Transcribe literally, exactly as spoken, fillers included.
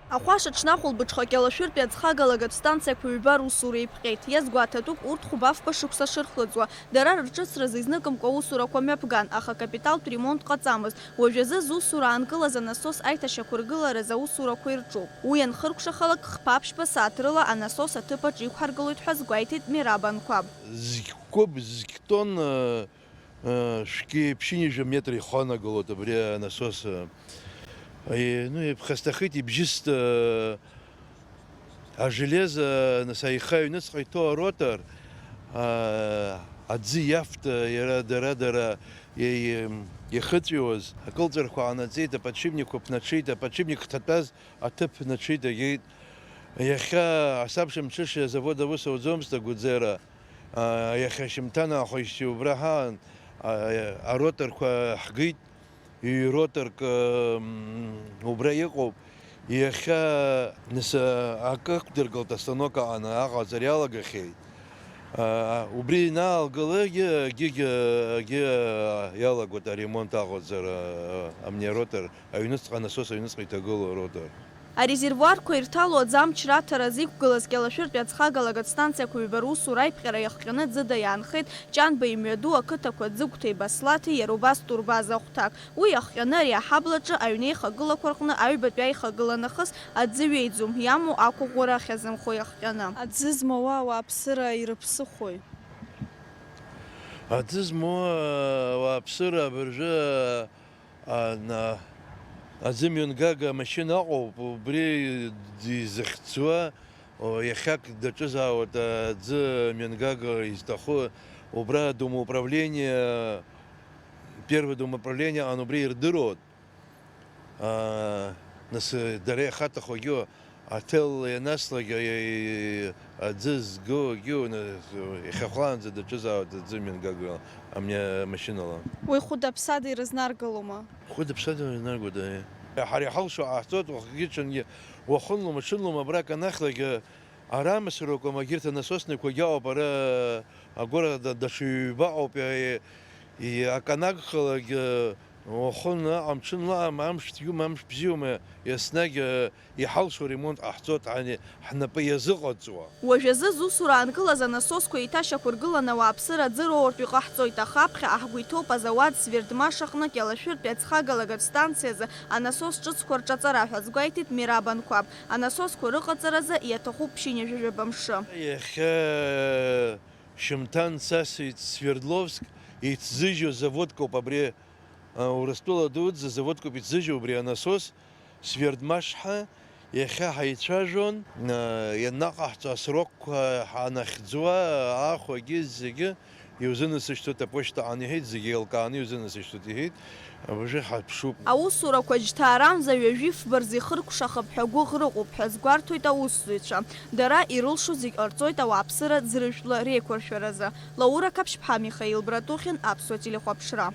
Ахәаша ҽнахәылбыҽха Кьалашәыртәи аӡхагалагатә станциақәа ҩба русура иԥҟьеит. Иазгәаҭатәуп урҭ хәба-фба шықәса шырхыҵуа. Дара рырҿыцразы изныкымкәа аусурақәа мҩаԥган, аха акапиталтә ремонт ҟаҵамызт. Уажәазы зусура аанкылаз анасос аиҭашьақәыргыларазы аусурақәа ирҿуп. Уи анхыркәшахалак, хԥа-ԥшьба сааҭ рыла анасос аҭыԥ аҿы иқәҳаргылоит ҳәа азгәеиҭеит Мераб Анқәаб. Зқьы куб, зқьы тонна, э, шәки ԥшьынҩажәа метр иханагалоит абри анасос. Э, ну, иԥхасҭахеит, ибжьыст, э, ажелеза, нас, аиха аҩныҵҟа иҭоу аротор, а, аӡы иафт, иара дара-дара иа-, иа-, иахыҵәиуаз, акылҵәарқәа ҟанаҵеит, аподшипникқәа ԥнаҽит, аподшипник хҭатәаз аҭыԥ ԥнаҽит, агеит. Иахьа асабша мҽышьа азавод аус ауӡомызт агәӡера. А, иахьа шьымҭан аахәашьцәа убра ҳаан, а, ароторқәа ҳгеит. Ҩ-роторк, м, убра иҟоуп. Иахьа, нас, акы ықәдыргылт, астанок аҟаны аҟаҵара иалагахьеит. А, убри ианаалгалакгьы, акгьы, акгьы иалагоит аремонт аҟаҵара, амни аротор, аҩныҵҟа, анасос аҩныҵҟа иҭагылоу аротор. Арезервуарқәа ирҭало аӡы амч раҭаразы иқәгылаз Кьалашәыртәи аӡхагалагатә станциақәа ҩба русура аиԥҟьара иахҟьаны ӡыда иаанхеит Ҷанба имҩаду ақыҭақәа Ӡыгәҭеи Баслаҭи, иара убас Турбаза ахәҭак. Уи иахҟьаны ари аҳаблаҿы аҩнеихагылақәа рҟны аҩбатәи аихагыла нахыс аӡы ҩеиӡом, иамоу ақәыӷәӷәара ахьазымхо иахҟьаны. Аӡы змоуа ауааԥсыра ирыԥсыхәои? Аӡы змоуа ауааԥсыра абыржәы, а, на-, аӡы мҩангага амашьына ыҟоуп, убри изыхьӡуа, о, иахьак даҿызаауеит аӡы мҩангага изҭаху, убра домоуправление, первое домоуправление аҟны убри ирдыруеит. Аа, нас, дара иахаҭахугьы, аҭел ианаслак, аӡы згогьы, нас, иахьахәлаанӡа даҿызаауеит аӡы мҩангага амни-, амашьынала. Уи хәыда-ԥсада ирызнаргалома? Хәыда-ԥсада ирызнаргода, аиеи. Ҳара иҳалшо ҟаҳҵоит, уахгьы-ҽынгьы, уахынлома, ҽынлома, абрак анаслак, ара амасарақәа, егьырҭ анасоснақәагьы ыҟоуп, ара агәара да-, даҽа ҩба ыҟоуп, и-, и-, акы анагхалак, уахынла, амшынла, амш цәгьоума, амш бзиоума, еснагь, иҳалшо ремонт ҟаҳҵоит, ани ҳнапы иазыҟаҵоу. Уажәазы зусура аанкылаз анасосқәа еиҭашьақәыргыланы ауааԥсыра аӡы роуртә иҟаҳҵоит, аха аԥхьаҟа ҳгәы иҭоуп азауад Свердмаш аҟны Кьалашәыртәи аӡхагалагатә станциазы анасос ҿыцқәа рҿаҵара ҳәа азгәеиҭеит Мераб Анқәаб. Анасосқәа рыҟаҵаразы иаҭахуп ԥшьынҩажәижәаба мшы. Иахьа шьымҭан сасит Свердловск, иҭзыжьу заводкоуп абри, а, Урыстәыла дуӡӡа заводкоуп иҭзыжьу убри анасос, Свердмаш ҳәа, иахьа ҳаицәажәон, а, ианаҟаҳҵо асрокқәа ҳанахьӡуа, аахәагьы зегьы иузынасышьҭуеит, аԥошьҭа аан иҳәеит, зегьы еилкааны иузынасышьҭуеит, иҳәеит, абыржәы ҳаԥшуп. Аусурақәа џьҭаарамза ҩажәи фба рзы ихыркәшахап ҳәа гәыӷра ыҟоуп ҳәа азгәарҭоит аусзуҩцәа. Дара ирылшо зегь ҟарҵоит ауааԥсыра ӡыржәтәла реиқәыршәаразы. Лаура Қаԥшьԥҳа, Михаил Братухин, Аԥсуа телехәаԥшра.